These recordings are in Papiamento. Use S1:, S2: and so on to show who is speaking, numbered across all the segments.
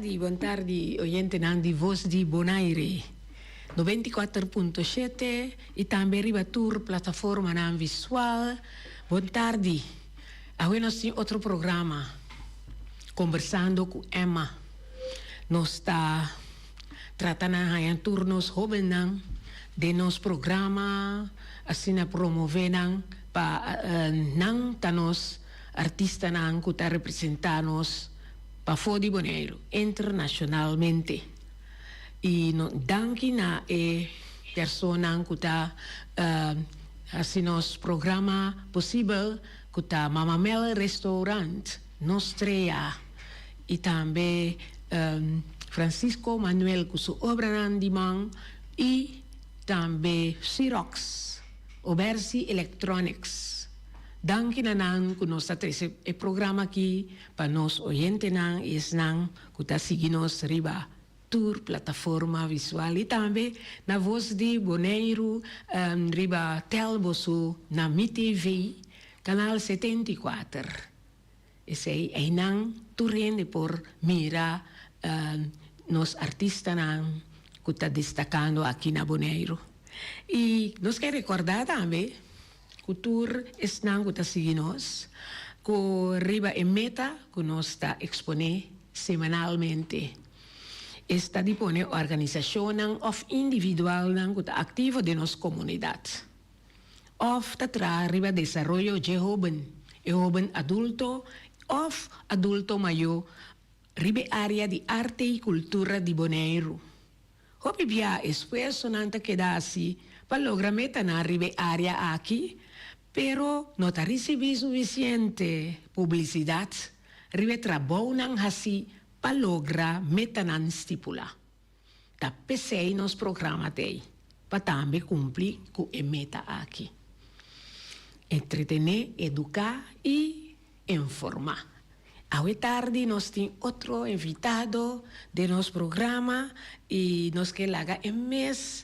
S1: tardi, bon tardi oyentenan di Voz di Bonaire 94.7 y tambe riba tur plataformanan visual. Bon tardi. Awe nos tin otro programa, Conversando cu Emma. Nos ta trata na haña tur nos hobennan den nos programa, asina promove nan pa nan ta nos artistanan ku ta representá nos pafó di Boneiru internashonalmente. I no danki na e personan ku ta hasi nos programa posibel ku ta Mama Mel Restaurant, Nostrea i tambe Francisco Manuel ku su obranan di man i tambe Xerox, Obersi Electronics. Danki na nan ku nos ta trese e programa aki pa nos oyentenan i esnan ku ta sigui nos riba tur plataforma visual i tambe na Voz di Boneiru riba tel boso na Mi TV kanal 74. Esei einan tur hende por mira nos artistanan ku ta destakando aki na Boneiru. I nos ke rekordá tambe Ku tur esnan ku ta sigui nos, ku riba e meta ku nos ta eksponé semanalmente. Esta di pone organisashonnan òf individualnan ku ta aktivo den nos komunidat òf ta traha riba desaroyo dje hóben, e hóben adulto òf adulto mayó riba e área di arte i kultura di Boneiru. Hopi bia esfuersonan ta keda hasi pa logra metanan riba e área aki, pero no ta risibí sufisiente publisidat riba e trabounan hasí pa logra metanan stipulá. Ta p'esei nos programa t'ei, pa tambe kumpli ku e meta aki, entretené, eduká i informá. Awe tardi nos tin otro invitado den nos programa y nos ke laga e mes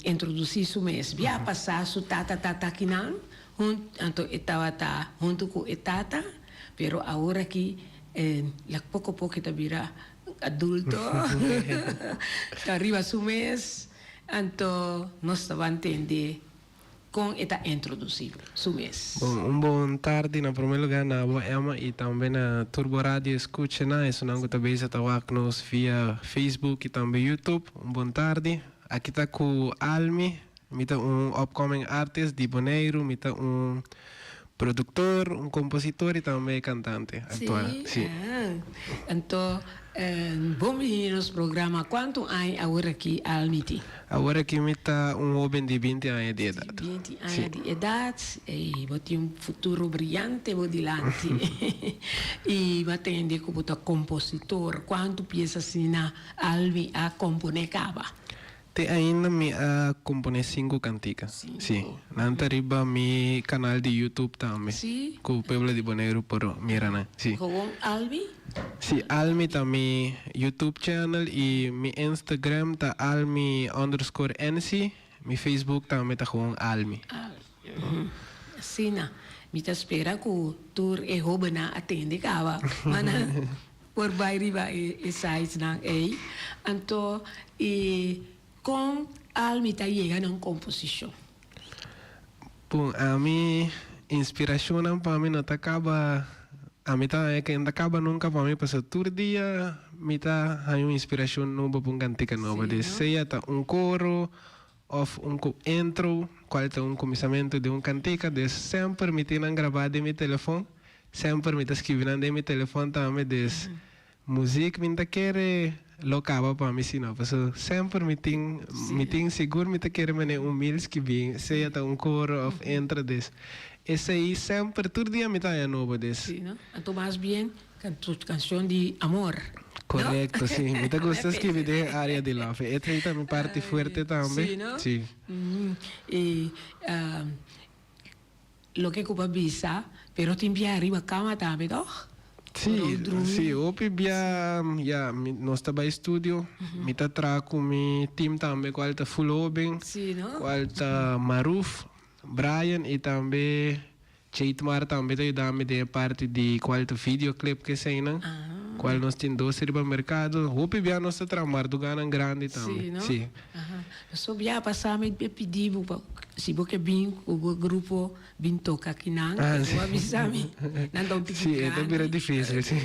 S1: introduci su mes. Bia pasa su tata ta ta akinan, anto e tabata hunto cu e tata, pero awor aki la poco poco e ta bira adulto, ta riba su mes, anto nos ta ban tende Kon e ta introdusí su mes?
S2: Bon, un bon tardi na prome lugar na abo Emma y tambe na tur bo radio escuchanan, esunnan cu ta bezig ta wak nos via Facebook y tambe YouTube. Un bon tardi. Aki ta cu Almi, mi ta un upcoming artist di Boneiru, mi ta un productor, un compositor y tambe cantante actual.
S1: Sí? Ah, anto bon bini nos programa. Cuanto aña awor aki Almi tin?
S2: Awor aki mi ta un hoben di binti aña di edat.
S1: 20 aña di edat y bo tin un futuro briyante bo dilanti. Y bo a tende cu bo ta compositor. Cuanto pieza asina Almi a compone caba?
S2: Te ainda mi a compone cinco cantica. Si. Nan ta riba mi canal di YouTube tambe.
S1: Si.
S2: Cu pueblo di Boneiru por mira nan. Si.
S1: Gewoon Almi?
S2: Si, Almi ta mi YouTube channel y mi Instagram ta almi underscore nc. Mi Facebook tambe ta gewoon Almi.
S1: Almi. Asina. Mi ta spera cu tur e hobennan a tende caba. Ma nan por bai riba e sitesnan ei. Anto i kon Almi ta yega na un komposishon?
S2: Bon, ami inspirashonnan pa mi no ta kaba, ami ta haña ke no ta kaba nunka pa mi pasobra tur dia mi ta haña un inspirashon nobo pa un kantika nobo. Des sea ta un koro òf un intro kual ta un kuminsamentu di un kantika. Des semper mi tin nan grabá den mi telefon, semper mi ta skibi nan den mi telefon tambe. Des muzik mi no ta kere lo kaba pa mi sino pasobra semper mi tin mi tin sigur mi ta kere mane un mil skibi sea ta un koro òf intro. Des esei semper tur dia mi ta haña nobo. Des.
S1: Sí, no? Anto mas bien Canción di amor.
S2: Correcto, sí. Mi ta gusta escribi den e area di love. E ta mi parti fuerte tambe.
S1: Sí, no?
S2: Sí.
S1: Y loke cu bo a bisa, pero tin bia riba cama tambe, toch?
S2: Sí, sí. Hopi bia, ya, nos ta bay studio. Mi ta traha cu mi team tambe, cual ta full hoben.
S1: Sí, no?
S2: Cual ta Maruf, Brian y tambe Cheitmar tambe ta yuda mi den e parti di cual ta videoclip cu eseinan. Cual nos tin dos riba mercado. Hopi bia nos ta traha marduganan grandi tambe.
S1: Sí, no?
S2: Sí.
S1: Aha. So bia pasa mi e pidi bo pa si bo ke bin ku bo grupo bin toka akinan,
S2: Ah,
S1: bo
S2: sí.
S1: a bisa mi nan ta un tiki
S2: Sí, e ta bira
S1: grandi.
S2: difícil, sí.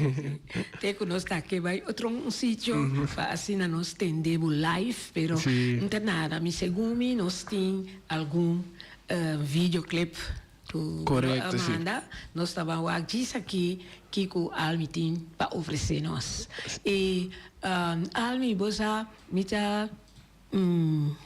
S1: Te ku nos ta ke bai otro un sitio pa asina nos tende bo live, pero
S2: Sí.
S1: no ta nada. Mi segun mi nos tin algun videoclip ku bo a
S2: Korekto, sí.
S1: manda. Nos ta ban wak djis aki kiko Almi tin pa ofresé nos. I Almi, bo sa mi ta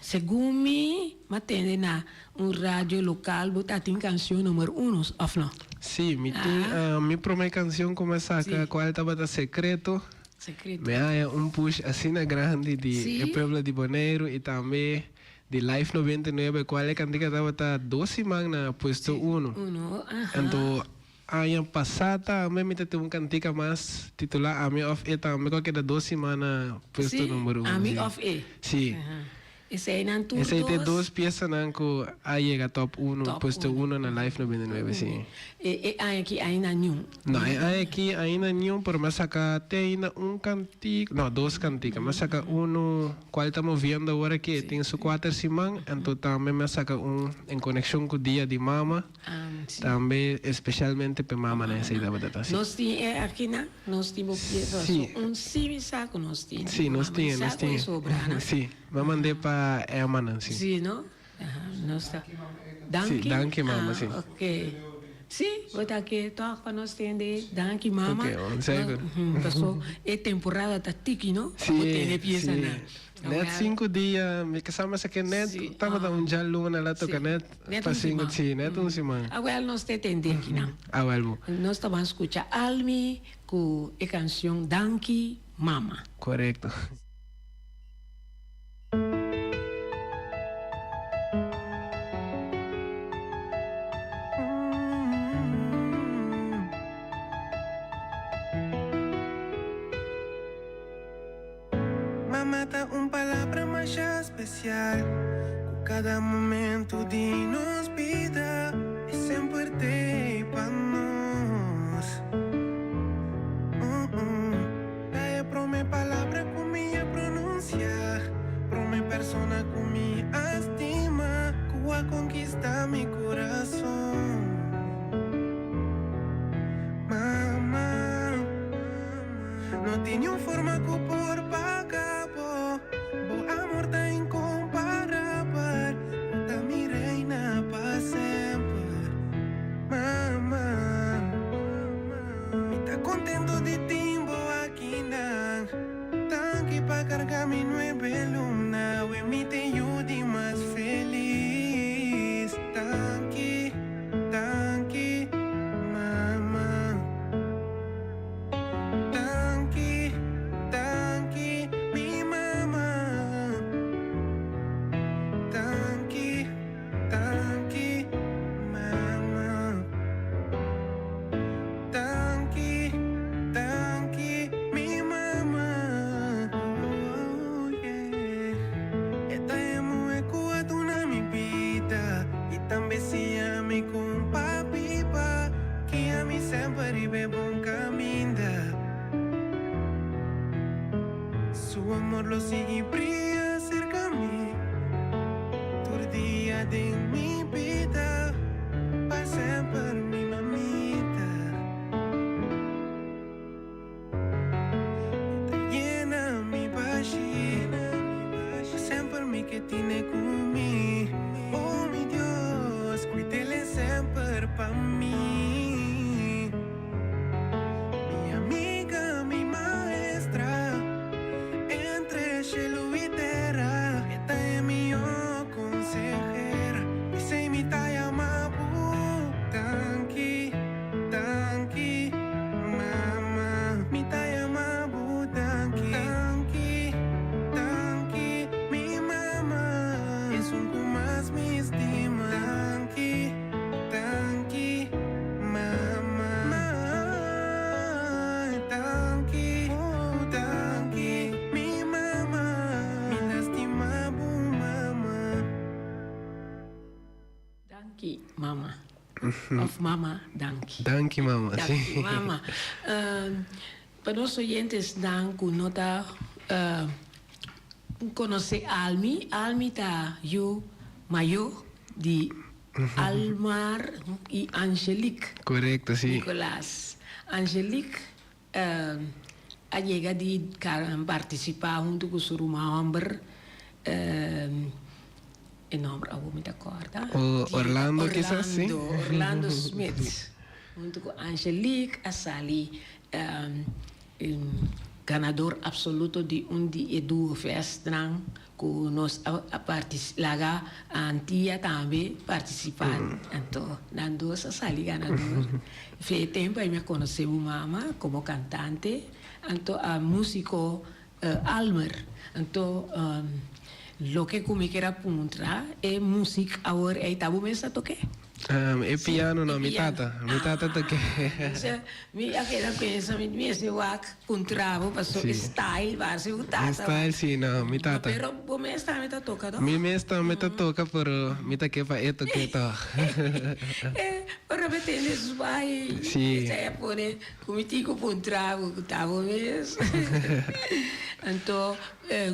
S1: Segun mi, m'a tende na un radio local bo ta tin cancion numero uno, of no?
S2: Sí, mi tin mi prome cancion cu m'a saca cual tabata Secreto.
S1: Secreto.
S2: Mi a haya un push asina grandi di e pueblo di Boneiru y tambe di Live 99 cual e cantica tabata dos siman na puesto uno.
S1: Uno, aha.
S2: Anto Aña pasá tambe mi ta tin un kantika mas titulá Ami òf E tambe ku a keda dos siman na puesto
S1: Sí,
S2: number un.
S1: Ami
S2: Sí.
S1: òf E.
S2: Sí.
S1: Aha. Eseinan tur
S2: Esei ta e
S1: dos.
S2: dos piesanan ku a yega top uno,
S1: Top
S2: puesto
S1: uno.
S2: uno na Live 99, sí.
S1: E e aña aki ainda niun.
S2: No, e aña aki ainda niun, pero mi a saka te ainda un kantika, no, dos kantika. Mi a saka uno kual ta moviendo awor aki, e tin su kuater siman, anto tambe mi a saka un en konekshon ku Dia di Mama. Tambe especialmente p'e mamanan esey tabata ta así.
S1: Nos tin e akinan, nos tin bo pieza
S2: Sí.
S1: so un sí mi sa ku nos tin.
S2: Sí, nos tin e, nos
S1: Sa ku
S2: tin
S1: e
S2: e.
S1: sobra nan.
S2: Sí, mi a mand'é pa Emmanan, sí.
S1: Sí, no? Aha, nos ta. Danki.
S2: Sí, danki mama,
S1: Ah,
S2: sí.
S1: ok. Sí, bo ta ke tòg pa nos tende danki mama.
S2: Ok, bon, zeker.
S1: Paso e temporada ta tiki, no? Pa
S2: Sí,
S1: bo tene piezanan.
S2: sí. Net sinku dia, mi kasá mester ke net tabata un djaluna la toka net pa sinku, si, net un siman.
S1: Awel nos te tende kinan.
S2: Awel bo.
S1: Nos ta ban skucha Almi ku e kanshon Danki Mama.
S2: Korekto.
S3: Mama ta un palabra masha spesial ku kada momento di nos bida e semper t'ei pa nos. Ta e prome palabra ku mi a pronunsia, prome persona ku mi a stima, ku a konkista mi kurason. Mama. No tin niun forma ku por paga bo. Bo amor ta inkomparabel. Bo ta mi reina pa semper, mama. Mi ta kontento di tin bo akinan. Danki pa karga mi nuebe luna. Awe mi ta e yu di mas felis. Danki, danki, mama. Danki, danki, mi mama. Danki, danki, mama. Danki, danki, mi mama. Oh, yeah. E ta e muhe ku a duna mi bida i tambe siña mi kon pa biba. Guia mi semper riba e bon caminda. Su amor lo sigui bria cerca mi tur dia den mi bida pa semper mi mamita. E ta yena mi bashi pa semper mi ke tine ku mi. Oh mi Dios, cuidele semper pa mi. Mi amiga, mi maestra, entre shelu y tera, e ta e mihó consehera. P'esei mi ta yama bo, danki. Danki, mama. Mi ta yama bo danki. Danki, danki, mi mama. Esun ku mas mi stima. Danki, danki, mama. Danki, oh danki, mi mama. Mi ta stima bo mama.
S1: Danki, mama. Of mama, danki.
S2: Danki mama, si.
S1: Danki mama. Pa nos oyentesnan ku no ta konosé Almi, Almi ta yu mayó di Almar i Angelique.
S2: Korekto, si.
S1: Nicolas. Angelique a yega di partisipá huntu ku su ruman hòmber, e nòmber awor mi ta kòrda.
S2: Orlando kisas, si.
S1: Orlando, Orlando Smith. Huntu ku Angelique a sali ganador absoluto di un di e duo festnan ku nos a laga Antia tambe partisipá. Anto nan dos a sali ganador. Fe e tempu ei mi a konosé bo mama komo kantante, anto a músiko Almer. Anto loke ku mi kier a puntra e musik awor ei ta bo mes a tok'é?
S2: E piano no, mi tata. Mi tata tok'é.
S1: Mi a keda pensa mi mester wak puntra bo paso e style parse bo tata.
S2: E style si no, mi tata.
S1: Pero bo mes tambe ta toka to?
S2: Mi mes tambe ta toka pero mi ta ke pa e tok'é tòg.
S1: Ora mi tende zwaai esei a pone Ku mi tin ku puntra bo ku ta bo mes. Anto,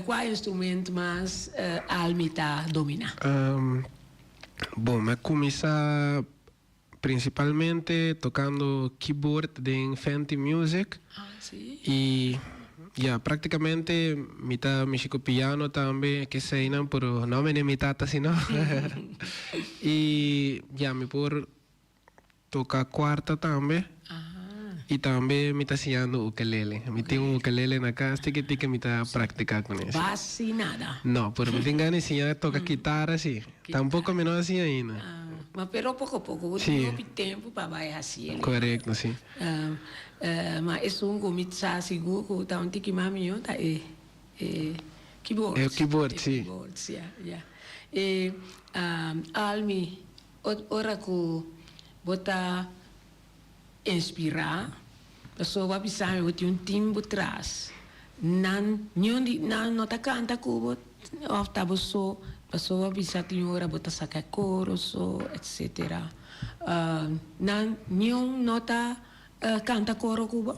S1: kua instrument mas Almi ta dominá?
S2: Bon, mi a kuminsá prinsipalmente tokando keyboard den Fenty Music.
S1: Ah, si.
S2: I ya, praktikamente mi ta mishi ku piano tambe, keseinan, pero no mene mi tata sino. I ya, mi por Toca cuarta tambe. Y tambe mi ta siñando ukelele. Mi tin un ukelele na cas, tiki tiki mi ta practica con esey.
S1: Bas sin nada.
S2: No, pero mi tin gana di siña toca kitara si. Tampoco mi no a siña ainda.
S1: Ma pero poco poco, bo tin hopi tempo pa bay haci el.
S2: Corecto, si.
S1: Ma esun cu mi sa sigur cu ta un tiki mas miyo ta e keyboard.
S2: E keyboard, si.
S1: E keyboard, ya, ya. E Almi. Ora ku bo ta inspirá, pasobra bo a bisa mi bo tin un tim bo tras. Nan, niun di nan no ta kanta ku bo òf ta bo so, pasobra bo a bisa tin ora bo ta saka e koro so, etsetera. Nan niun no ta kanta koro ku bo?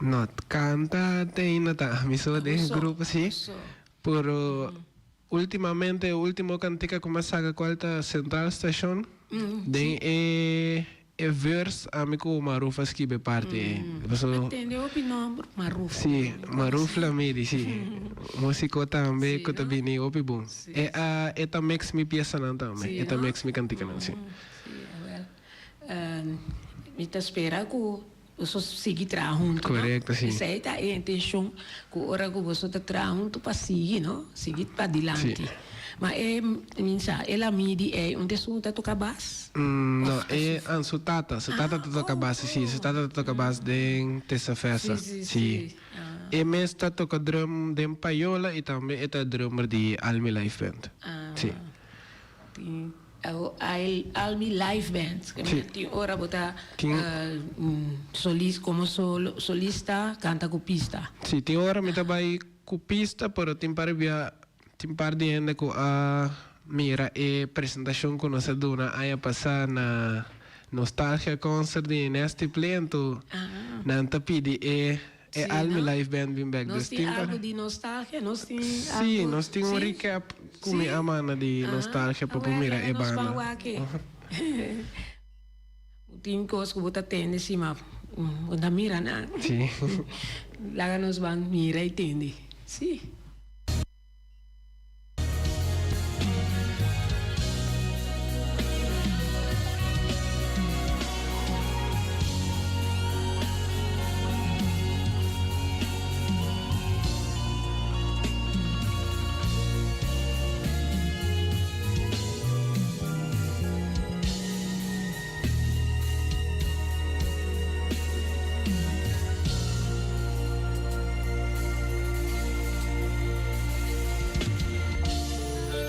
S2: No, kanta te ainda ta ami so den e grupo si, pero Ultimamente e ultimo cantica cu mi a saca cual ta Central Station den e e verse ami cu Maruf a skibi e parti ey. Paso
S1: A tende hopi nomber Maruf.
S2: Si, Maruf Lamidi si. Musico tambe cu ta bini hopi bon. E a e ta mix mi piesanan tambe. E ta mix mi canticanan si.
S1: Si, awel mi ta spera cu Boso sigui traha huntu, no?
S2: Korekto, si.
S1: Esei ta e intenshon ku ora ku boso ta traha huntu pa sigui, no? Sigui padilanti.
S2: Si.
S1: Ma e, mi sa, e lamidi ei, un esun ta toka bas?
S2: No, e, an, su tata. Su tata ta toka bas, si. Su tata ta toka bas den Tesafesa.
S1: Si, si,
S2: Si.
S1: si. Ah.
S2: E mes ta toka drum den Payola i tambe e ta drummer di Almi Live Band.
S1: Ah.
S2: Si.
S1: Tin. Almi Live Band.
S2: Sí.
S1: Tin ora bo ta
S2: Tin.
S1: solis como solo solista canta cu pista.
S2: Sí, tin ora mi ta bai cu pista, pero tin par bia tin par di hende cu a mira e presentacion cu nos a duna aña pasa na Nostalgia Concert di Nasty Play, anto nan ta pidi e E Almi Live Band bin bek.
S1: Nos tin algo di nostalgia? Nos tin algo?
S2: Sí, nos tin un recap ku mi a manda di nostalgia pa por mira e banda.
S1: Nos ban wak e. Tin kos ku bo ta tende si ma bo ta mira nan.
S2: Sí.
S1: Laga nos ban mira i tende. Sí.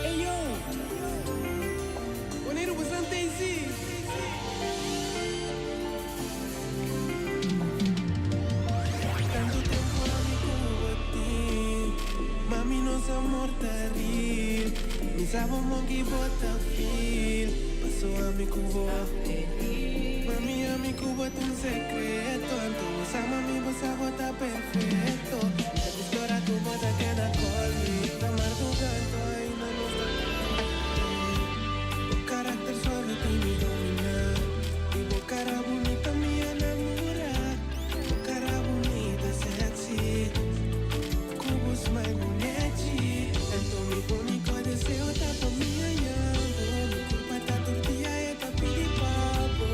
S3: Ey yo! Wanneer we zijn TC? Tantu tempu ami ku bo tin, Mami nos amor ta real. Mi sa bo mon ki bo ta feel, Paso ami ku bo. Mami, ami ku bo ta un sekreto Anto bo sa mami bo sa bo ta perfekto Mi ta buska ora ku bo ta keda call me Ta marduga anto ainda nos ta Bo karakter suave tin mi domina Di bo kara bunita mi a namora Bo kara bunita sexy Ku bo smile bo nechi Anto mi único deseo ta pa mi haña bo Mi culpa ta tur dia e ta pidi pa bo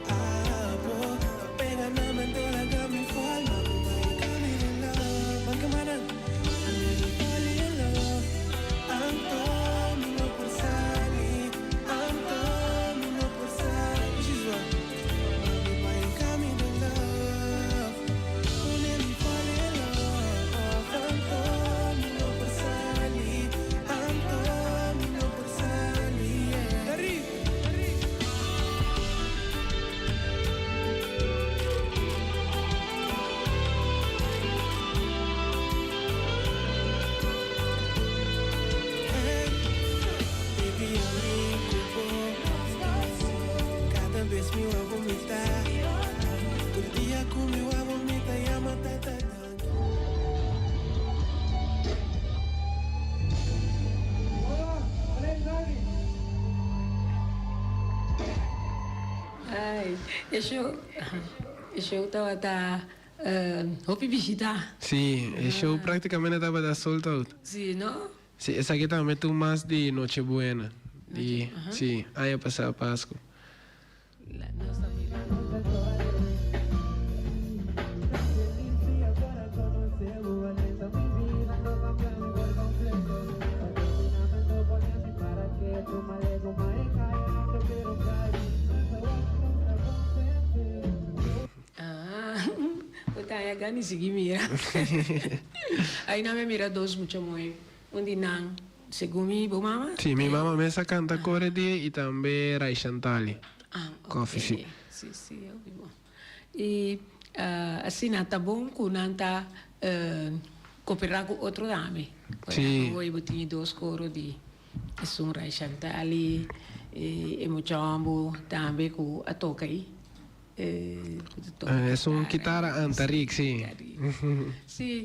S3: Abo pa pega na mi anto laga mi fall Mami pa you got me in love Manka manan Mami mi fall in love Anto mi no por sali Anto mi no por sali She's what Mami pa you got me in love Pone mi fall in love Anto mi no por sali Anto mi no por sali yeah. Dari! Hey, baby, ami ku bo Kada bes mi wou vomita Tur dia ku mi wou vomita Yama tata danki.
S1: Ay, e show, e show tabata hopi bishita.
S2: Sí, e show prácticamente tabata sold out.
S1: Sí, no?
S2: Sí, esaki tambe tur mas di Nochebuena, di, sí, aña pasá Pascu.
S1: Ah, bo ta haña gana di sigui mira. Aina mi a mira dos mucha muhé, un di nan segun mi bo mama?
S2: Sí, mi mama mes a canta Kore Dia y tambe Ray Shantali.
S1: Ah, ok.
S2: Coffee, sí.
S1: Sí, sí, hopi bon. Y asina ta bon cu nan ta cooperá cu otro dame.
S2: Sí.
S1: Hoy bo tin e dos coro di esun Ray Shantali y e mucha homber tambe cu a toca ahí.
S2: Es un kitara antarik, sí.
S1: Sí,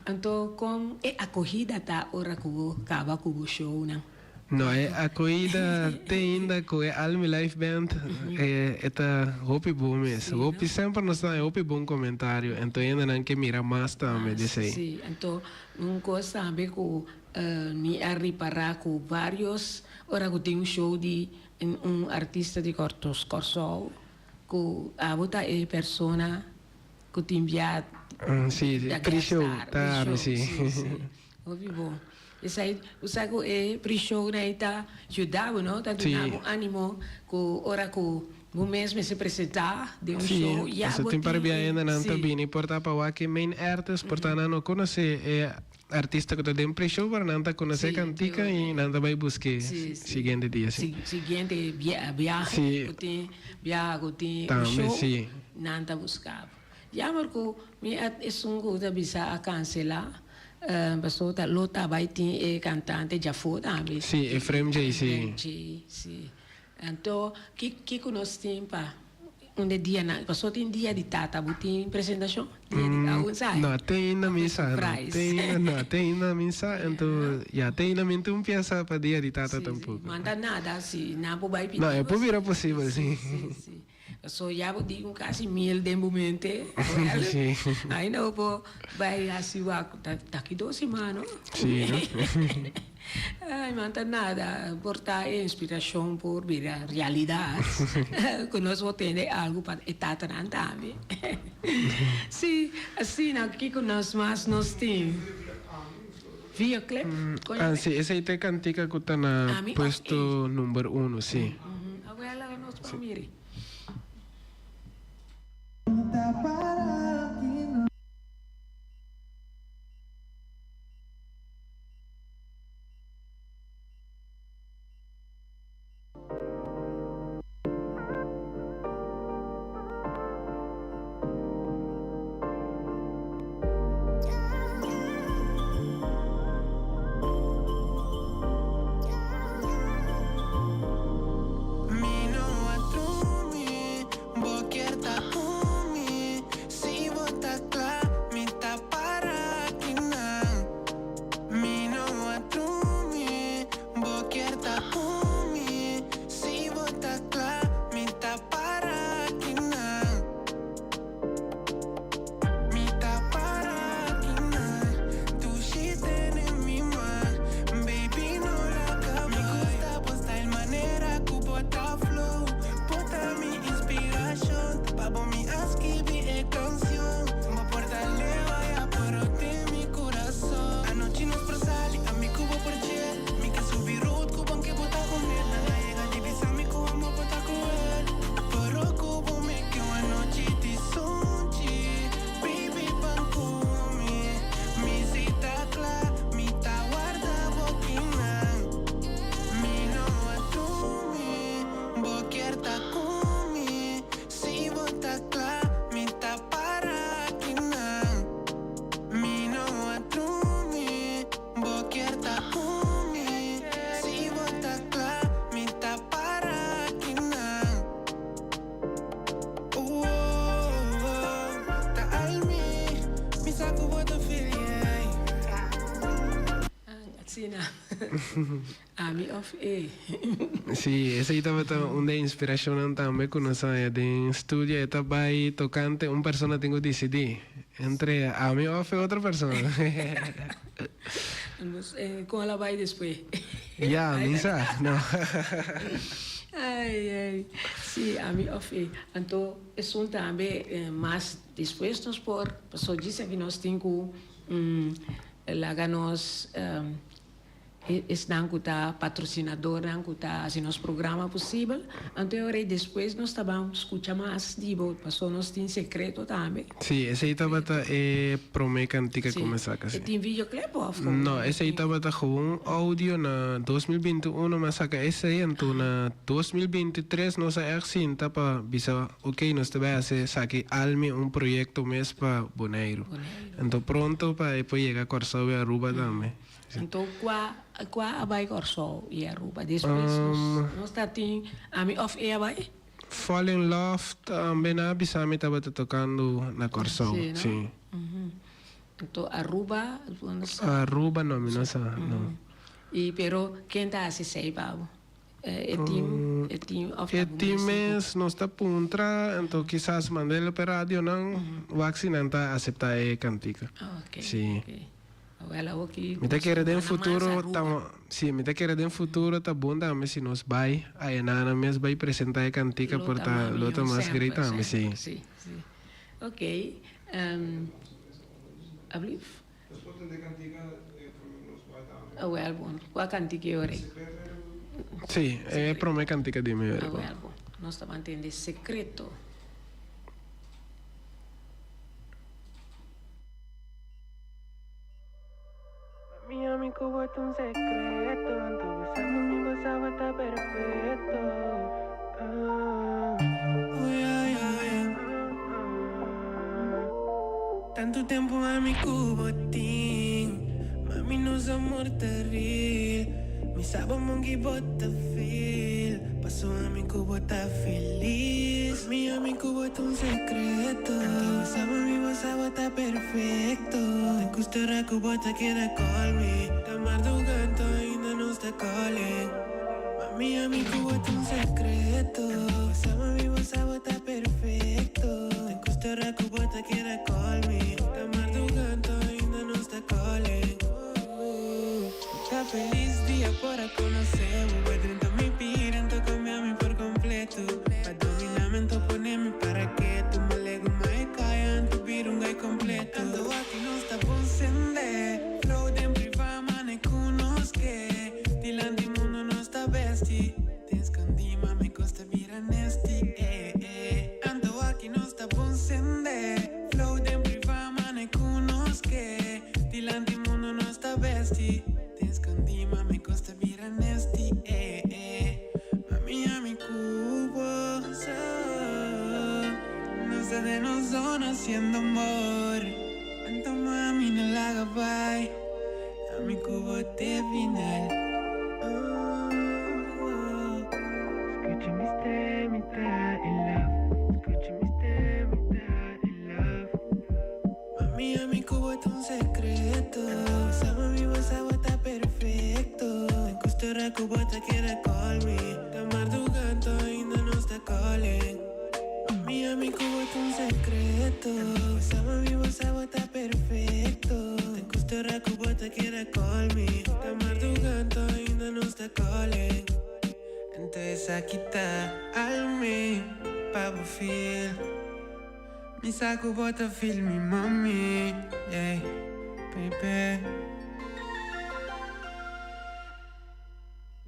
S1: anto kon e akohida ta ora ku bo kaba ku bo shownan?
S2: No, e akohida te ainda ku e Almi Live Band e ta hopi bon mes. Hopi semper nos ta haña hopi bon komentario, anto hendenan ke mira mas tambe di esei.
S1: Sí, anto un kos tambe ku mi a ripará ku varios ora ku tin un show di Un artista di Kòrsou ku abo ta e persona ku tin bia
S2: Sí,
S1: ta
S2: pre-show
S1: guest star,
S2: ta
S1: pre-show,
S2: sí.
S1: sí, sí. Hopi bon. Esei, bo sa ku e pre-show nan ei ta yuda bo, no? Ta
S2: Sí.
S1: duna bo ánimo ku ora ku bo mes mester presentá den un
S2: Sí,
S1: show, ya
S2: pasobra
S1: bo
S2: tin
S1: tin
S2: par bia
S1: e,
S2: hende nan ta
S1: sí.
S2: bini por ta pa wak e main artist, por ta nan no konosé e Artista ku ta den pre-show pero nan ta konosé kantika i nan ta bai busk'é siguiente dia si.
S1: Siguiente biahe ku tin biaha ku tin un show nan ta buska bo. Jammer ku mi a esun ku ta bisa a kanselá pasobra ta lo ta bai tin e kantante djafó tambe.
S2: Si, Efrem Jay si.
S1: Efrem Jay si. Anto kiko nos tin pa un de dianan? Paso tin dia di tata bo tin presentacion? Dia di aun sa?
S2: No, te ainda mi sa no. Te ainda no, te ainda mi sa enton ya te ainda mi no tin piensa pa dia di tata tampoco.
S1: Si, manda nada si nan por bai pidi.
S2: No, e por bira posibel si.
S1: Si, si. Paso ya bo tin casi miel den bo mente.
S2: Si.
S1: Ainda bo por bai haci wak ta ki dos siman no.
S2: Si no.
S1: Ay man ta nada por ta e inspiracion por bira realidad cu nos por tende algo pa e tatanan tambe. Si, asina kico nos mas nos tin? Videoclip?
S2: Ah si, esey ta e cantica cu ta na puesto number uno, si.
S1: Awel nos por miri.
S3: Mi no a.
S1: Ami of e.
S2: Sí, esei tabata un di e inspirashonnan tambe ku nos a haña den studio. E ta bai tokante un persona tin ku disidí entre ami of e otro persona.
S1: Kon el a bai despues?
S2: Ya, mi sa, no.
S1: Ai, ai. Sí, ami of e. Anto esun tambe mas despues nos por, pasobra djis aki nos tin ku laga nos Esnan ku ta patrosinadornan ku ta hasi nos programa posibel. Anto e ora ei despues nos ta ban skucha mas di bo, paso nos tin sekreto tambe.
S2: Sí, esei tabata e promé kantika ku mi saka, sí.
S1: E tin videoclip òf kon?
S2: No, esei tabata gewoon audio na 2021 mi a saka esei, anto na 2023 nos a ègt sinta pa bisa ok nos ta bai hasi esaki Almi un proyekto mes pa Boneiru. Anto pronto pa e por yega Kòrsou i Aruba tambe.
S1: Anto kua kua a bai Kòrsou i Aruba despues nos nos ta tin ami òf e a bai?
S2: Fall in love tambe nan a bisa mi tabata tokando na Kòrsou
S1: Sí no?
S2: sí.
S1: Anto Aruba bo no sa?
S2: Aruba no mi no sa no.
S1: I pero ken ta hasi esei pa bo? E team e team òf
S2: E team mes nos ta puntra anto kisas mand'el pa e radionan wak si nan ta aseptá e kantika.
S1: Oke
S2: Sí.
S1: oke. Awel awo ki
S2: Mi ta
S1: nos
S2: kere den
S1: manda mas
S2: futuro
S1: Aruba.
S2: ta sí, mi ta kere den futuro ta bon tambe si nos bai ayanana mes bai presenta e kantika
S1: Lo
S2: por
S1: ta
S2: ta
S1: mas
S2: lo ta
S1: mihó
S2: mas great
S1: semper,
S2: tambe, sí.
S1: semper, sí, sí. Ok, ablief?
S4: Nos por tende kantika e prome ku nos bai tambe.
S1: Awel bon, kua kantika e ora ei?
S2: Sí, e prome kantika di mi ora.
S1: Awel bon, nos ta ban tende Secreto.
S3: Mami, ami ku bo ta un sekreto Anto bo sa mami bo sa bo ta perfecto Oh yeah yeah yeah Tantu tempu ami ku bo tin Mami nos amor ta real Mi sa bo mongi bo ta feel Paso ami ku bo ta felis Mami, ami ku bo ta un sekreto Anto bo sa mami bo sa bo ta perfecto Te gusta ora ku bo ta keda call me Ta marduga anto ainda nos ta calling Mami, ami ku bo ta un sekreto Anto bo sa mami bo sa bo ta perfecto Te gusta ora ku bo ta keda call me Ta marduga anto ainda nos ta calling Ta felis dia por a conoce bo Bo drenta mi bida anto cambia mi por completo Pa domina mi anto pone mi para keto Ma lego ma e caya anto bira un guy completo Anto aki nos ta bon sende Flow den priva mane cu nos ke Dilanti mundo nos ta besti Den escondi ma mi cos ta bira nasty eh eh Anto aki nos ta bon sende Flow den priva mane cu nos ke Dilanti mundo nos ta besti Den escondi ma mi cos ta bira nasty eh eh Mami ami cu bo so Nos ta den nos zona haciendo amor Anto mami no laga bai Ami cu bo te final oh, oh. Scucha mi stem mi ta in love Scucha mi stem mi ta in love Mami ami cu bo ta un secreto Anto bo sa mami bo sa bo ta perfecto Te gusta ora cu bo ta keda call me Ta marduga anto ainda nos ta calling Mami ami cu bo ta un secreto Anto bo sa mami bo sa bo ta perfecto Te gusta ora cu bo ta keda call me Ta marduga anto ainda nos ta calling Anto esaki ta almi pa bo feel Mi sa cu bo ta feel mi mami, yeah, baby.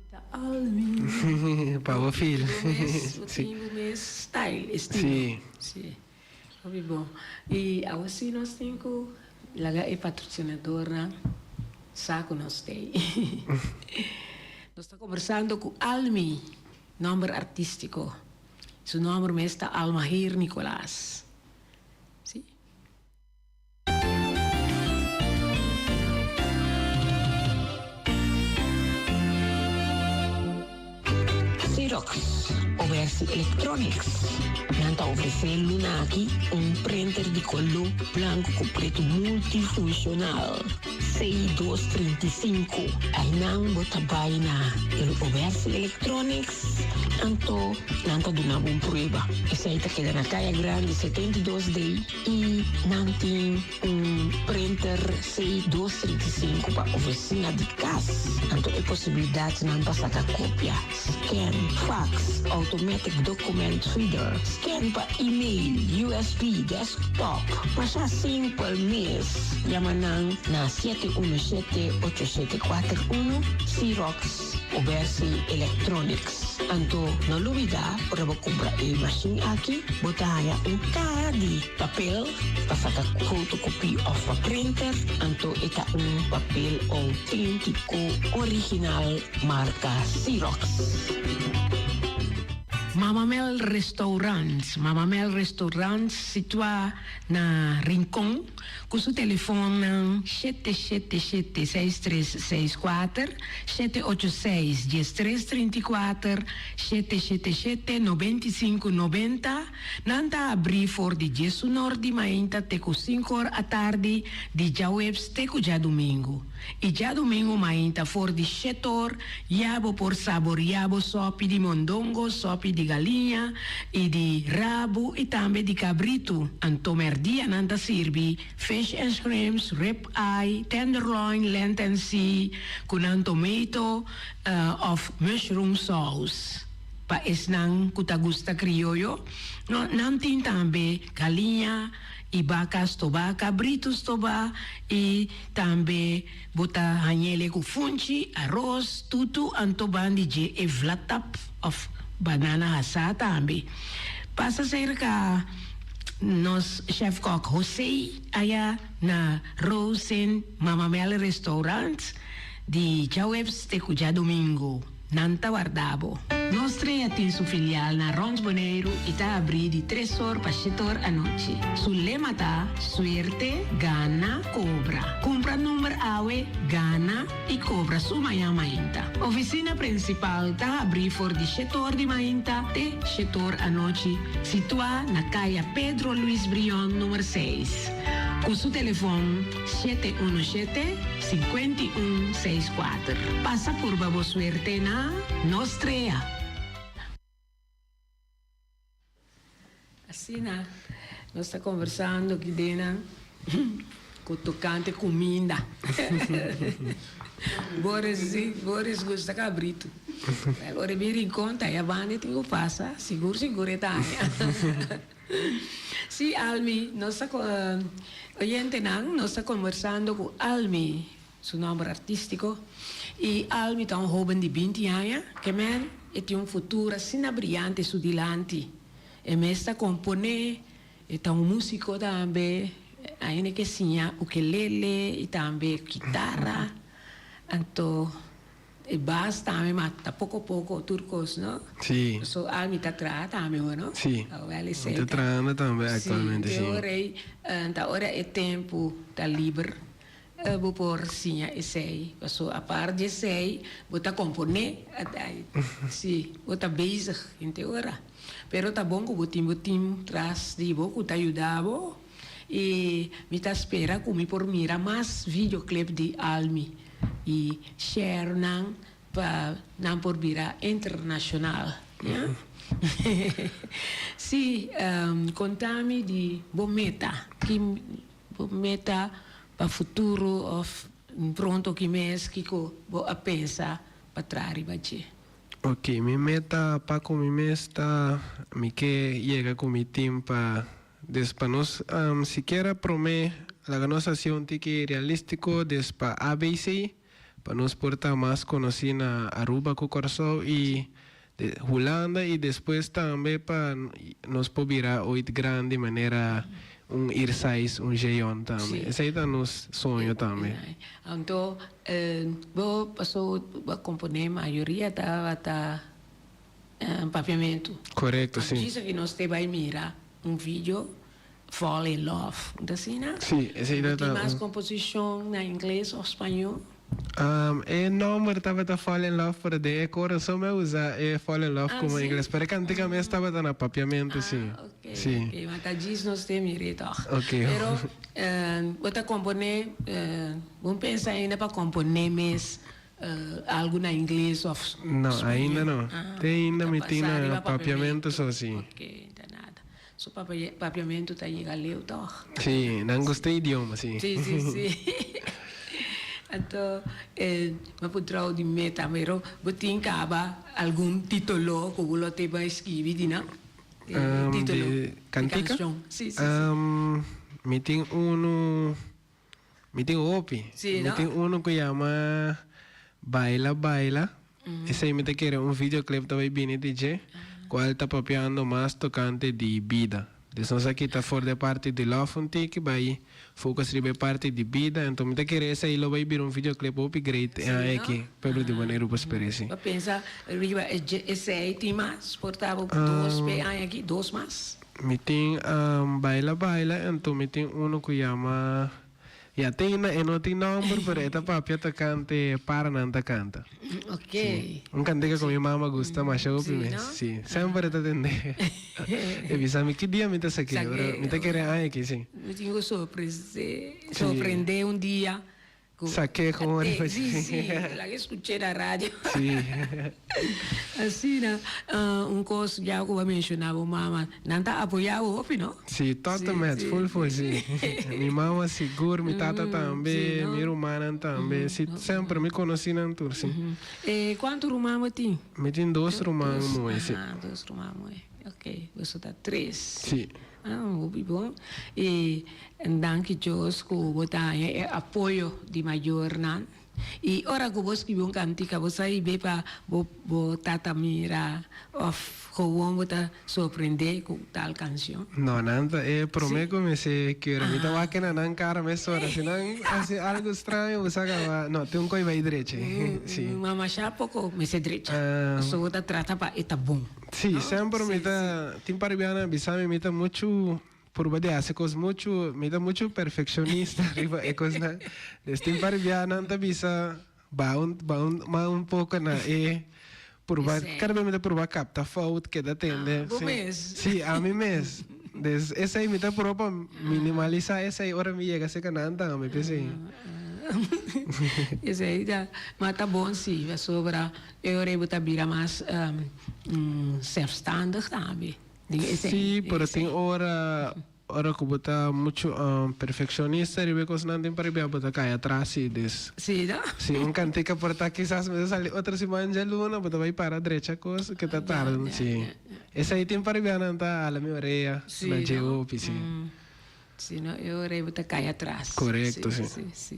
S1: Ta almi.
S2: Pa bo feel.
S1: Bo mes, bo tin bo mes style, estilo.
S2: Sí.
S1: Sí. Hopi bon. I awo sí nos tin cu laga e patrocinadornan sa cu nos t'ey. Nos ta conversando cu Almi, nomber artistico. Su nomber mes ta Almahir Nicolaas. Sí.
S5: Xerox o Versi Electronics. Nan ta ofresé luna aki un printer di koló blanku ku pretu multifunshonal. C235. Einan bo ta bai na El Obersi Electronics, anto nan ta duna bo un prueba. Esei ta keda na Kaya Grandi 72 D i nan tin un printer C235 pa oficina di cas. Anto e posibilidadnan pa saca copia, scan, fax, automatic document feeder, scan pa email, USB, desktop. Masha simpel mes. Yama nan na 717-8741, Xerox Obersi Electronics. Anto no lubida ora bo cumpra e machine aki, bo ta haya un caha di papel pa saka fotocopie of pa printer, anto e ta un papel autentico original marca Xerox.
S1: Mama Mel Restaurant, Mama Mel Restaurant situá na Rincon ku su telefonnan 777 6364, 786 1334, 777 9590. Nan ta abrí for di diesunor di mainta te ku sinkor atardi di djaweps te ku djadumingu. I djadumingu mainta for di shetor ya bo por saboriá bo sòpi di mondongo, sòpi di galiña i di rabu i tambe di kabritu. Anto mèrdia nan ta sirbi fish and shrimps, rib eye, tenderloin, lent and sea ku nan tomato òf mushroom sauce. Pa esnan ku ta gusta krioyo, no, nan tin tambe galiña i baka stobá, kabritu stobá i tambe bo ta hañ'ele ku funchi, aros, tutu, anto ban di dje e vlatap òf banana hasá tambe. Pasa serka nos chèfkòk José aya na Rosen Mama Mel Restaurant di djaweps te ku djadumingu. Nan ta warda bo. Nos Trea tin su filial na Rond Boneiru i ta abrí di tres or pa shete or anochi. Su lema ta, Suerte, gana, kobra. Kumpra number awe, gana i kobra su mañan mainta. Ofisina prinsipal ta habrí for di shete or di mainta te shete or anochi, situá na Kaya Pedro Luis Brion number seis. Ku su telefon. 717 51 64. Pasa purba bo suerte na Nos Trea. Asina nos ta conversando aki dena cu tocante cuminda. Boris si, Boris gusta cabrito. Ora mi Rincon ta ya banda e tin cu pasa, sigur sigur e ta haña. Sí, Almi, nos ta oyentenan, nos ta conversando cu Almi, su nomber artístico, y Almi ta un hoben di binti aña, ke men e tin un futuro asina briyante su dilanti. E mes ta componé, e ta un músico tambe, ainda ke siña ukelele y tambe kitara, anto. E bas tambe ma ta poco poco tur cos no.
S2: Sí.
S1: So Almi ta traha tambe ho no?
S2: Sí.
S1: Awel esey
S2: Mi ta trahando tambe actualmente
S1: sí. Sí, ora ey ta ora e tempo ta liber bo por siña esey paso apart di esey bo ta compone sí bo ta bezig henter ora pero ta bon cu bo tin bo team tras di bo cu ta yuda bo y mi ta spera cu mi por mira mas videoclip di Almi. Y share nan pa nan por bira internacional ya. Si, conta mi di bo meta, ki bo meta pa futuro of pronto ki mes kico bo a pensa pa traha riba dje?
S2: Ok, mi meta pa cu mi mes ta mi ke yega cu mi team pa Des pa nos sikiera prome laga nos haci un tiki realistico des pa ABC pa nos por ta mas conoci na Aruba cu Corsou y Hulanda y despues tambe pa nos por bira ooit grandi manera un Irsais un Jeon tambe. Esey ta nos soño tambe.
S1: Anto bo paso bo a compone mayoria tabata Papiamentu.
S2: Korekto, si.
S1: Djis aki nos te bai mira un video Fall in Love. No ta asina?
S2: Si, esei ta
S1: ta. Tin mas komposishon na ingles òf spañó?
S2: Um, e nòmber tabata Fall in Love, pero den e koro so mi a usa e Fall in Love komo ingles. Pero e kantika mes tabata na papiamentu, si.
S1: Ah, ok,
S2: Si.
S1: ok. Ma ta djis nos te mir'é tòg.
S2: Ok.
S1: Pero bo ta komponé, bo pensa ainda pa komponé mes algu na ingles òf
S2: No,
S1: spañó?
S2: ainda no.
S1: Ah,
S2: Te ainda
S1: ta
S2: mi tin
S1: pasa
S2: na
S1: riba
S2: papiamentu
S1: papiamentu.
S2: so, si.
S1: Ok, ta nada. Su papiamentu ta yega leu tòg?
S2: Sí, nan gusta e idioma, sí.
S1: Sí, sí, sí. Anto e bo por trou di meta, pero bo tin kaba algun titulo ku bo lo te bai skibi di nan? Titulo
S2: Di kantika?
S1: kanshon. Sí, sí, sí.
S2: Mi tin unu, mi tin hopi.
S1: Sí,
S2: Mi
S1: no?
S2: tin unu ku yama Baila Baila. Esei mi ta kere un videoclip ta bai bini di dje, cual ta papiando mas tocante di bida. Dus nos a kita for di e parti di love un tiki bai focus riba e parti di bida, enton mi ta kere esei lo bai bira un videoclip hopi great e aña aki, pueblo di Boneiru por spera esi.
S1: Bo pensa riba esei tin mas? Por ta bo dos p'e aña aki, dos mas?
S2: Mi tin Baila Baila, enton mi tin uno cu yama. Ya te na e no tin nomber pero e ta papia tocante paranan ta canta.
S1: Ok.
S2: Si. Un cantica cu mi mama gusta masha hopi
S1: Si,
S2: mes.
S1: no?
S2: Si. Semper e ta tende. E bisa mi ki dia mi ta sake pero mi ta kere aña aki si.
S1: Mi tin cu sorprese, sorprende un dia. Cu
S2: Sake como
S1: Te,
S2: riba
S1: si, si. Laga escuché na radio.
S2: Si.
S1: Asina, un cos ya cu bo a menciona bo mama, nan ta apoya bo hopi, no?
S2: Si, tot en met,
S1: Si,
S2: full full, si. Mi mama sigur, mi tata tambe,
S1: si, no?
S2: mi rumannan tambe, si, semper mi conoci nan tur, si.
S1: E cuanto ruman bo tin?
S2: Mi tin dos ruman muhe, si.
S1: Ah, dos ruman muhe, ok, boso ta tres.
S2: Si.
S1: Ah, hopi bon. Y danki Dios cu bo ta haña e apoyo di mayornan. Y ora cu bo scribi un cantica bo sa hibe pa bo bo tata mira of gewoon bo ta sorprende cu tal cancion?
S2: No, nan ta e prome
S1: Sí.
S2: cu mi se kere. Mi ta wak na nan cara mesora. Si nan haci algo straño bo sa caba, no, tin un coy bay drechi. Sí.
S1: Mama sha poco mester drecha.
S2: Ah.
S1: Pasobra bo ta trata pa e ta bon.
S2: Sí, semper mi ta tin par bianan a bisa mi, mi ta muchu purba di hasi kos muchu, mi ta muchu perfekshonista riba e kosnan. Des tin par bianan ta bisa ba un ba un ma un poko na e purba, kada bes mi ta purba kapta fout keda tende.
S1: Bo mes?
S2: Sí, ami mes. Des esei mi ta purba pa minimalisa esei ora mi yega serka nan tambe p'esei.
S1: Esei ta, ma ta bon si, pasobra E ora ei bo ta bira mas zelfstandig tambe. Den esei.
S2: Sí, pero tin ora, ora ku bo ta muchu perfekshonista riba e kosnan tin para bia bo ta kai atras sí. Dus.
S1: Sí, no?
S2: Si un kantika por ta kisas mester sali otro siman djaluna, bo ta bai para drecha kos ke ta tarda. Sí. Esei tin para bia nan ta hala mi orea na dje hopi, sí.
S1: Si no e ora ei bo ta kai atras.
S2: Korekto, si.
S1: Si, si.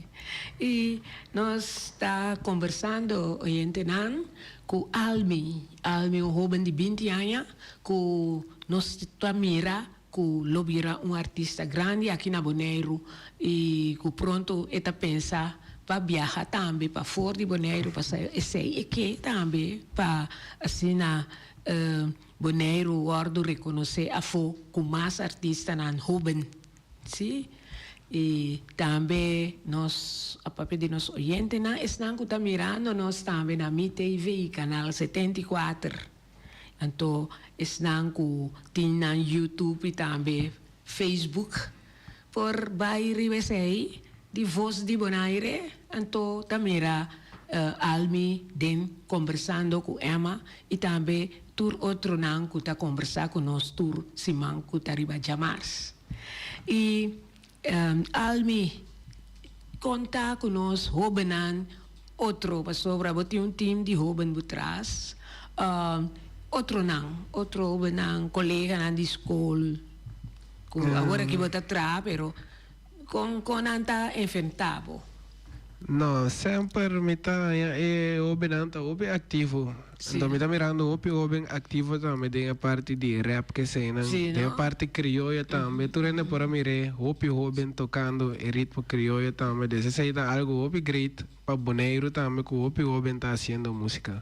S1: I nos ta kombersando, oyentenan, ku Almi. Almi un hoben di binti aña ku nos ta mira ku lo bira un artista grandi aki na Boneiru i ku pronto e ta pensa pa biaha tambe pafor di Boneiru pasobra esei e ke tambe pa asina Boneiru wòrdu rekonosé afó ku mas artistanan hóben, sí. I tambe nos a papia di nos oyentenan, esnan ku ta mirando nos tambe na Mi TV, kanal 74. Anto esnan ku tin nan YouTube i tambe Facebook por bai riba esei di Voz di Bonaire, anto ta mira Almi den Kombersando ku Emma i tambe tur otronan ku ta kombersá ku nos tur siman ku ta riba djamars. I Almi konta ku nos hóbennan otro pasobra bo tin un tim di hóben bo tras, otronan, otro hóbennan, koleganan di skol ku awor aki bo ta traha pero Con con nan ta enfrenta bo?
S2: No, semper mi ta haña e hobennan ta hopi activo.
S1: Sí.
S2: Enton mi ta mirando hopi hoben activo tambe den e parti di rap kesenan,
S1: Sí,
S2: den e
S1: no?
S2: parti crioyo tambe. Tur hende por a mir'é hopi hoben tocando e ritmo crioyo tambe. Des esei ta algo hopi great pa Boneiru tambe cu hopi hoben ta haciendo musica.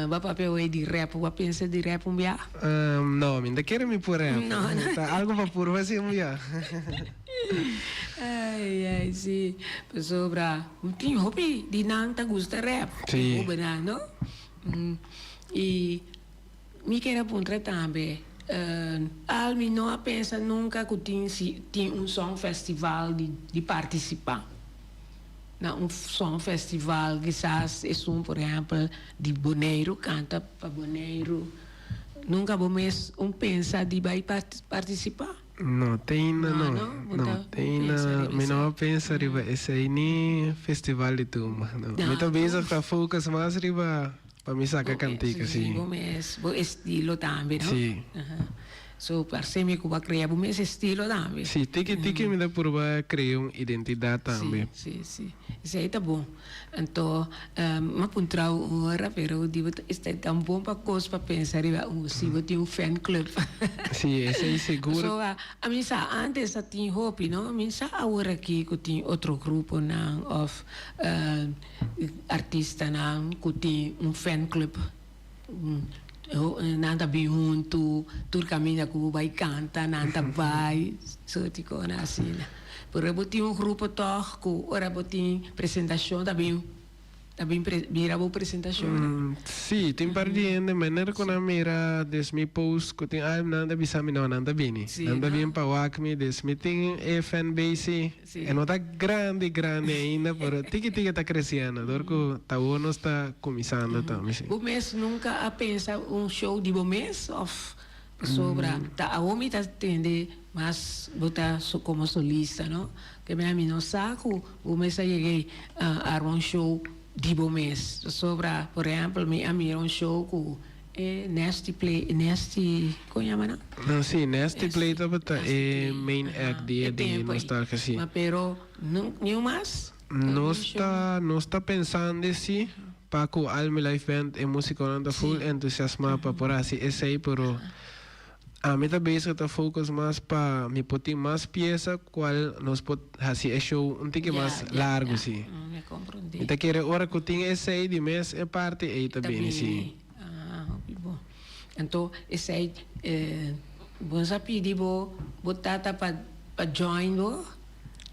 S1: Bo a papia hoy di rap, bo a pensa di rap un bia?
S2: No, mi no ta kere mi por rap.
S1: No, no.
S2: Ta algo pa purba si un bia.
S1: Ai ai si pasobra tin hopi di nan ta gusta rap
S2: Si.
S1: hobennan no y mi kier a puntra tambe al mi no a pensa nunca cu tin si tin un song festival di di participa na un song festival kisas esun por ehempel di Boneiru canta pa Boneiru nunca bo mes un pensa di bay participa?
S2: No, te ainda no. No, te ainda mi no a pensa riba esei ni festival di tumba. No. Mi ta bezig ta focus mas riba pa mi saca cantica, si.
S1: Bo mes, bo estilo tambe, no?
S2: Si.
S1: So parse mi cu bo a crea bo mes estilo tambe.
S2: Si, tiki tiki mi ta purba crea un identidad tambe.
S1: Si, si, si. Esei ta bon. Anto m'a puntra un ora pero di bo ta esta tan bon pa cos pa pensa riba un si bo tin un fan club.
S2: Si, esei sigur.
S1: Pasobra a mi sa antes a tin hopi no, mi sa awor aki cu tin otro gruponan of artistanan cu tin un fan club. Nan ta bin huntu, tur caminda cu bo bay canta nan ta bay, soort cosnan asina. Pero bo tin un grupo toch cu ora bo tin presentacion ta bin ta bin mira bo presentacionnan.
S2: Si, tin par di hende manera cu nan mira des mi post cu tin alm nan ta bisa mi no nan ta bini. Nan ta bin pa wak mi des mi tin e fan base. E no ta grandi grandi ainda pero tiki tiki ta creciendo dor cu ta awor nos ta cuminsando tambe si.
S1: Bo mes nunca a pensa un show di bo mes of pasobra ta awor mi ta tende mas bo ta como solista no ke mi ami no sa cu bo mes a yega arma un show di bo mes pasobra por ehempel mi a mira un show cu E Nasty Play, Nasty, kon yama nan?
S2: No, si, Nasty Play tabata e main act di e di Nostalgia, si.
S1: Ma pero niun mas?
S2: Nos ta, nos ta pensando si, pa ku Almi Live Band e musikonan ta full entusiasma pa por hasi esei, pero ami ta bezig ta focus mas pa mi por tin mas piesa kual nos por hasi e show un tiki mas largu, si. Mi ta kere ora ku tin esei di mes e parti ei ta bini, si.
S1: Ah, hopi bon. Anto esei bo sa pidi bo bo tata pa pa join bo?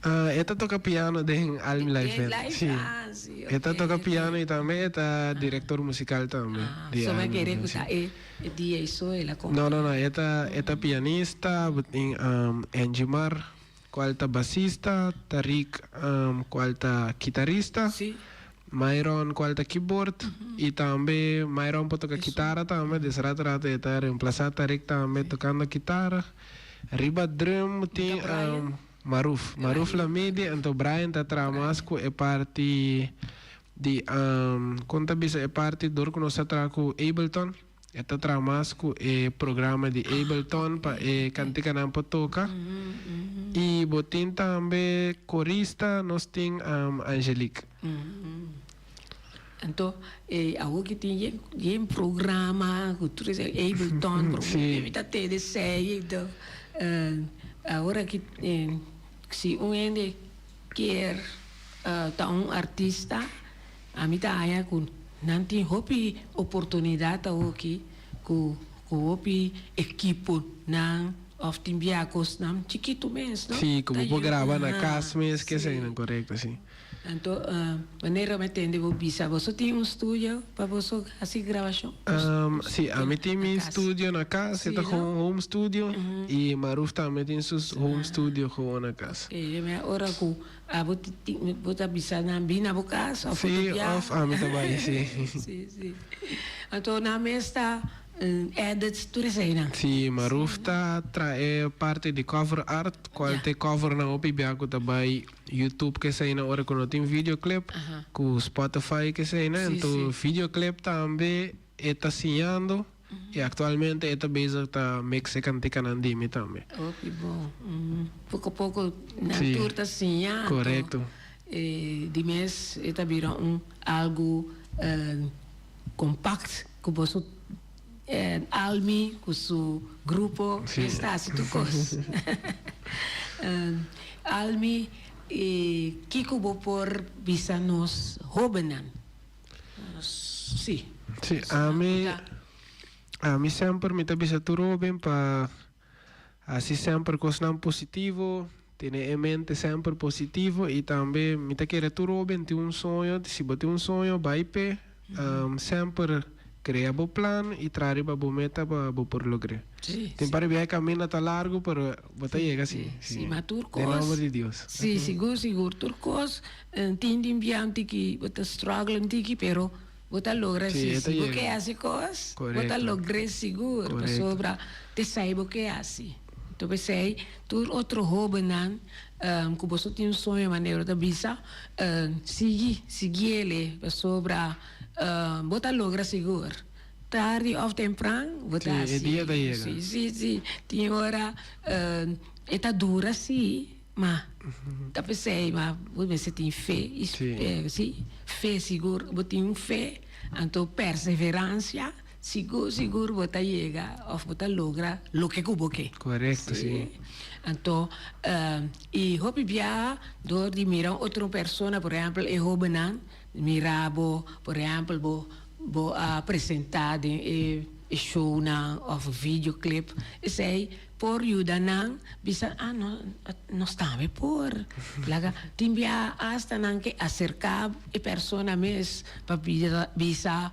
S2: Ah, e ta toca piano den Almi Live Band.
S1: Sí. Ah, sí,
S2: E ta toca piano y tambe e ta director musical tambe.
S1: Ah, so mi a kere cu ta e e DJ so el a
S2: No, no, no, e ta e ta pianista, bo tin Angie Mar cual ta basista, Tariq cual ta kitarista.
S1: Sí.
S2: Myron cual ta keyboard y tambe Myron por toca kitara tambe, des rato rato e ta reemplaza Tarik tambe tocando kitara. Riba drum tin Maruf, Maruf Lamidi, anto Brian ta traha mas cu e parti di con ta bisa e parti dor cu nos ta traha cu Ableton. E ta traha mas ku e programa di Ableton pa e kantikanan por toka. I bo tin tambe korista, nos tin Angelique.
S1: Anto awor ki tin yen programa ku tur esei Ableton, mi ta tende esei anto awor aki si un hende kier ta un artista. Ami ta haña ku nan tin hopi oportunidat awoki ku ku hopi ekiponan òf tin bia kosnan chikitu mes, no?
S2: Sí, ku bo por graba na kas mes, ke eseinan, korekto, sí.
S1: Anto, manera mi a tende bo bisa, boso tin un studio pa boso hasi grabashon?
S2: Sí, ami tin mi studio na kas, e ta gewoon home studio, i Maruf tambe tin su home studio gewoon na kas.
S1: Ora ku Abo tin bo ta bisa nan bin na bo cas of
S2: Sí,
S1: otro bia?
S2: of ami ta bai, sí.
S1: Sí, sí. Anto nan mes ta edit tur eseinan.
S2: Sí, Maruf ta trae parti di cover art, cual ta e covernan hopi bia cu ta bai YouTube ke eseinan ora cu no tin videoclip, cu Spotify ke eseinan, anto videoclip tambe e ta siñando. I aktualmente e ta bezig ta mix e kantikanan di mi tambe.
S1: Hopi bon. Poko poko nan tur ta siña.
S2: Si, korekto.
S1: Di mes e ta bira un algu kompakt ku boso Almi ku su grupo mes ta hasi tur kos. Almi, kiko bo por bisa nos hobennan? Sí.
S2: Sí, ami, ami semper mi ta bisa tur hoben pa hasi semper kosnan positivo. Tene e mente semper positivo y tambe mi ta kere tur hoben tin un soño, si bo tin un soño bay p'e, semper crea bo plan y traha riba bo meta pa bo por logr'e. Tin par di biaha e caminda ta largo pero bo ta yega si,
S1: Si, ma tur
S2: den
S1: cos.
S2: nomber di Dios.
S1: Si, sigur sigur tur cos tin di bia un tiki bo ta struggle un tiki pero bo ta logra
S2: Si,
S1: si,
S2: e ta
S1: si bo
S2: yega.
S1: ke haci cos bo ta
S2: Correcto.
S1: logr'e sigur
S2: Correcto.
S1: pasobra te sai bo ke haci. Anto p'esei tur otro hóbennan ku boso tin un soño manera bo ta bisa, sigui, siguiele pasobra bo ta logra sigur. Tardi òf tempran bo ta
S2: Sí, e
S1: hasi.
S2: dia ta yega.
S1: Sí, sí, sí. Tin ora e ta dura sí, ma ta p'esei ma bo mester tin fe i sí, fe sigur. Bo tin un fe, anto perseveransia. Sigur sigur bo ta yega of bo ta logra loke ku bo ke.
S2: Korekto, si.
S1: Anto i hopi biaha dor di mira un otro persona, por ehèmpel e hóbennan mira bo, por ehèmpel bo bo a presentá den e shownan of videoclip, esei por yuda nan bisa, ah no nos tambe por. Laga tin biaha asta nan ke aserká e persona mes pa bisa.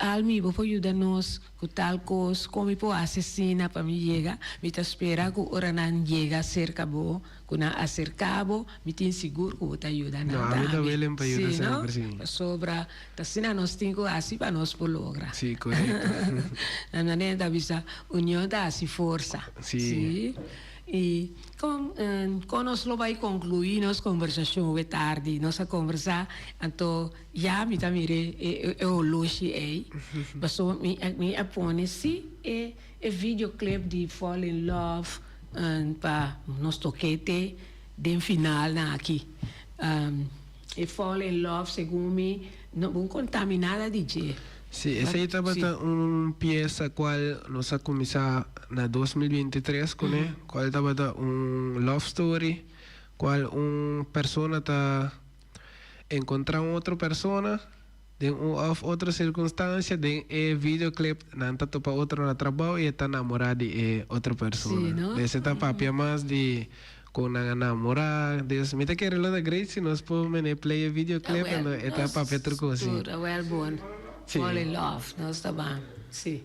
S1: Almi, bo por yuda nos ku tal kos? Kon mi por hasi asina pa mi yega? Mi ta spera ku ora nan yega serka bo, ku nan aserká bo, mi tin sigur ku bo ta yuda nan
S2: No, ami ta
S1: tambe.
S2: willing pa yuda
S1: Sí, no?
S2: semper, sí.
S1: Pasobra ta asina nos tin ku hasi pa nos por logra.
S2: Sí, korekto.
S1: Na manera ta bisa, union ta hasi forsa.
S2: Sí.
S1: Sí. I kon kon nos lo bai konkluí nos kombersashon awe tardi? Nos a kombersá, anto Ya mi ta mira e oloshi ei, pasobra mi mi a pone si e e videoclip di Fall in Love pa nos toke te den final nan aki. E Fall in Love segun mi no bo conta mi nada di dje.
S2: Si, esei tabata un piesa cual nos a cuminsa na 2023 cune, cual tabata un love story cual un persona ta Encontra un otro persona den un of otro circunstancia den e videoclip nan ta topa otro na trabao y e ta namora di e otro persona.
S1: Sí, no?
S2: Des e ta papia mas di con nan a namora. Des mi ta kere lo ta great si nos por mene play e videoclip
S1: Awel,
S2: ando e ta
S1: nos
S2: papia tur cos si.
S1: tur, awel bon.
S2: Sí.
S1: Fall in love, nos ta ban, sí.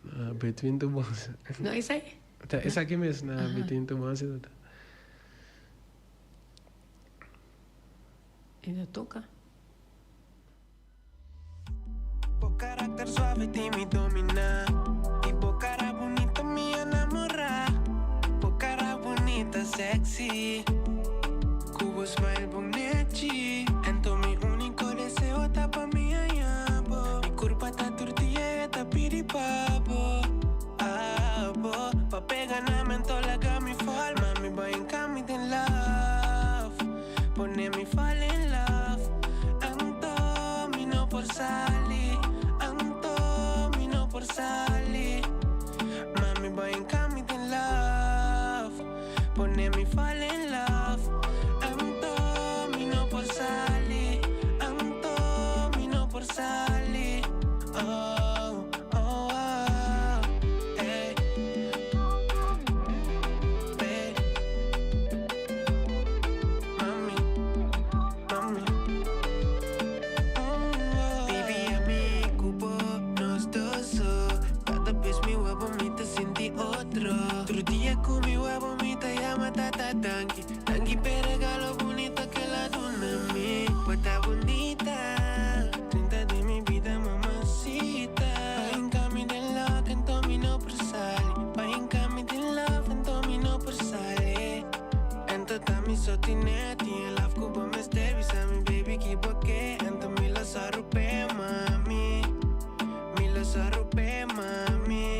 S2: Na Between Two Bones.
S1: No esei?
S2: Ta esaki mes na Between Two Bones ta.
S1: E no toca.
S3: Bo karakter suave tin mi dominá Y bo kara bunita mi a namorá Bo kara bunita sexy Ku bo smile bon nechi Anto mi úniko deseo ta pa mi haña bo Mi kurpa ta tur dia e ta pidi pa bo Abo Pa pega na mi anto laga mi fall Mami bo hinka mi den love Pone mi fall in love Anto mi no por sali Anto mi no por sali Mami bo hinka mi den love Pone mi fall in love Anto mi no por sali Anto mi no por sali Oh, oh, oh Ey, ey Mami, mami Oh, oh Baby, ami ku bo nos dos so Kada bes mi wak bo mi ta sinti otro Tur dia ku mi wak bo mi ta yama tata danki Danki p'e regalo bunita ke el a duna mi Bo ta bunita Trinta di mi bida mamacita Pa hinka mi den love ento mi no por sali Pa hinka mi den love ento mi no por sali Ento ta mi so tine Tin e love ku bo mester bisa mi baby ki bo ke Ento mi lo sòru p'e mami Mi lo sòru p'e mami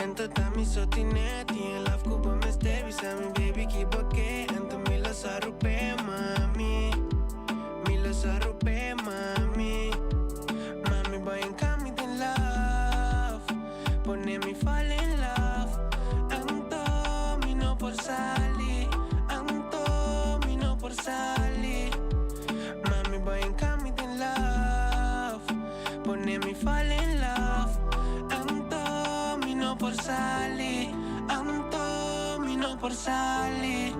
S3: Ento ta mi so tine Tin e love ku bo mester bisa mi baby ki bo ke Ento mi lo sòru p'e mami Mi lo sòru p'e mami Mami bo hinka mi den love Pone mi fall in love Anto mi no por sali Anto mi no por sali Mami bo hinka mi den love Pone mi fall in love. por sali.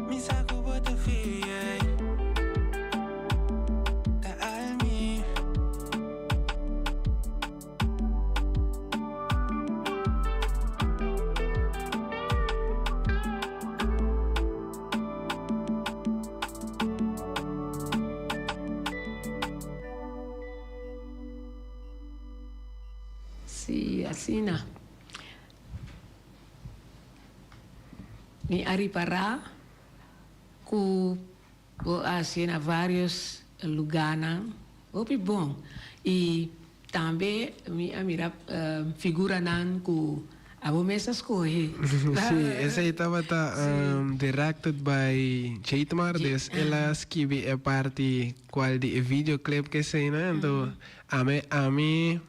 S3: Mi sa ku bo ta feel, yeah. Ta Almi.
S1: Sí, asina. Mi a ripará ku bo a hasié na vários lugánan hopi bon i Tambe mi a mira figuranan ku abo mes a skohe.
S2: Sí, esei tabata directed by Jademar, dus el a skibi e parti kual di e videoclip ku eseinan. Anto ami ami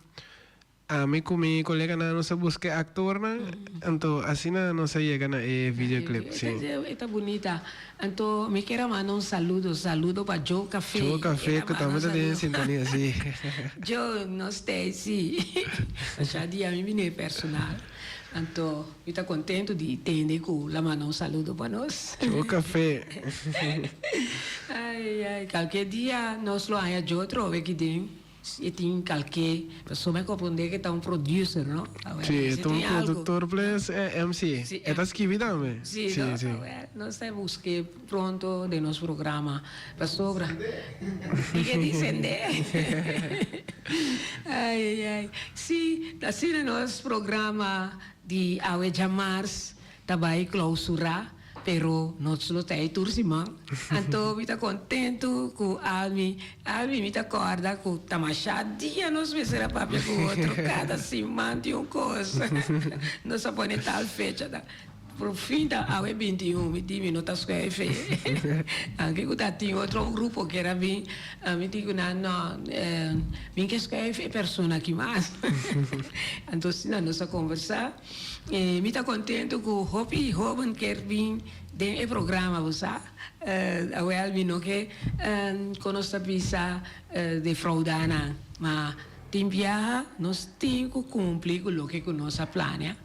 S2: ami ku mi koleganan nos a buska e aktornan, anto asina nos a yega na e videoclip, sí.
S1: E ta bunita. Anto mi kier a manda un saludo, saludo pa Joe Café.
S2: Joe Café cu tambe ta den sintonia, si.
S1: Joe, nos ta si. Masha dia mi bini personal. Anto mi ta contento di tende cu la manda un saludo pa nos.
S2: Joe Café.
S1: Ay, ay, cualkier dia nos lo haya Joe atrobe aki den. Si e tin kalke pasobra mi comprende ke ta un producer no?
S2: Si e ta un productor plus MC. E ta skibi tambe.
S1: Si no awel nos ta buske pronto den nos programa pasobra di ke di sende ayayay si asina nos programa di awe djamars ta bai clausura. Pero nos lo ta ei tur siman. Anto mi ta kontentu ku Almi. Almi, mi ta kòrda ku ta mashá dia nos mester a papia ku otro. Kada siman tin un kos. Nos a pone tal fecha ta. Por fin ta awe 21, mi di mi no ta skuefe. Anke ku ta tin otro grupo kier a bin, mi di ku nan no, mi ke skuefe e persona aki mas. Anto asina nos a kombersá. Mi ta contento cu hopi hoben kier bin den e programa bo sa. Awel mi no ke con nos ta bisa defrauda nan, ma tin biaha nos tin cu cumpli cu loke cu nos a planea.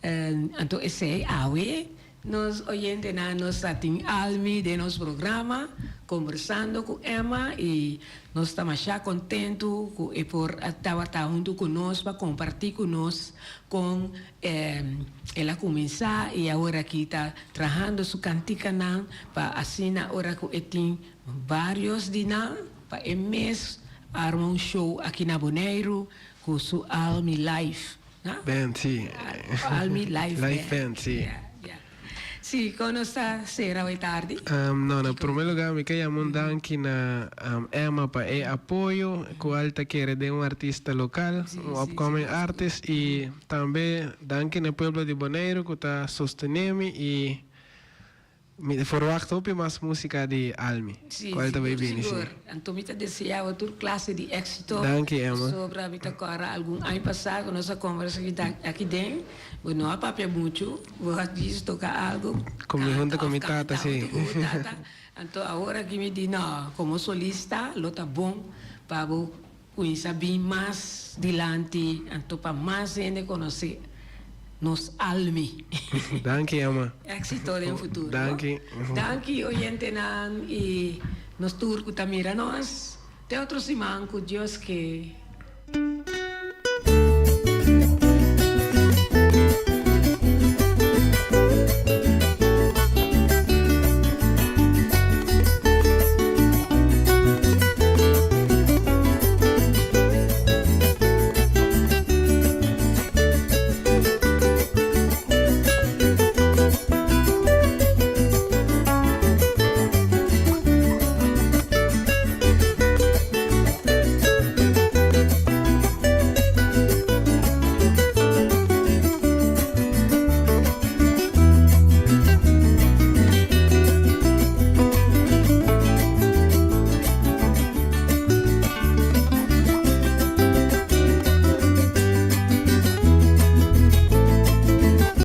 S1: Anto esey awe Nos oyentenan nos ta tin Almi den nos programa Conversando cu Emma y nos ta masha contento cu e por a tabata hunto cu nos pa comparti cu nos con el a cuminsa y awor aki ta trahando su canticanan pa asina ora cu e tin varios di nan pa e mes arma un show aki na Boneiru cu su Almi Live.
S2: Band, sí.
S1: Almi Live Band.
S2: Live Band, sí.
S1: Ya, ya. Sí, kon nos ta sera hoy tardi?
S2: No, na prome lugar mi ke yama un danki na Emma pa e apoyo kual ta kere den un artista lokal, un upcoming artist i tambe danki na e pueblo di Boneiru ku ta sostene mi i Mi ta forwagt hopi mas musica di Almi.
S1: Sí,
S2: Cual ta bay
S1: sigur,
S2: bini, sí.
S1: sigur. Anto mi ta desea bo tur clase di exito.
S2: Danki, Emma.
S1: Pasobra mi ta cora algun aña pasa cu nos a conversa aki ta aki den, bo no a papia mucho, bo a djis toca algo,
S2: Cu mi
S1: canta
S2: hunto cu
S1: of
S2: mi
S1: canta
S2: tata, sí.
S1: hunto cu bo tata. Anto awor aki mi di no, como solista lo ta bon pa bo cuminsa bin mas dilanti, anto pa mas hende conoce nos Almi.
S2: Danki Emma.
S1: Éxito den futuro.
S2: Danki.
S1: Danki oyentenan y nos tur cu ta mira nos. Te otro siman cu Dios ke.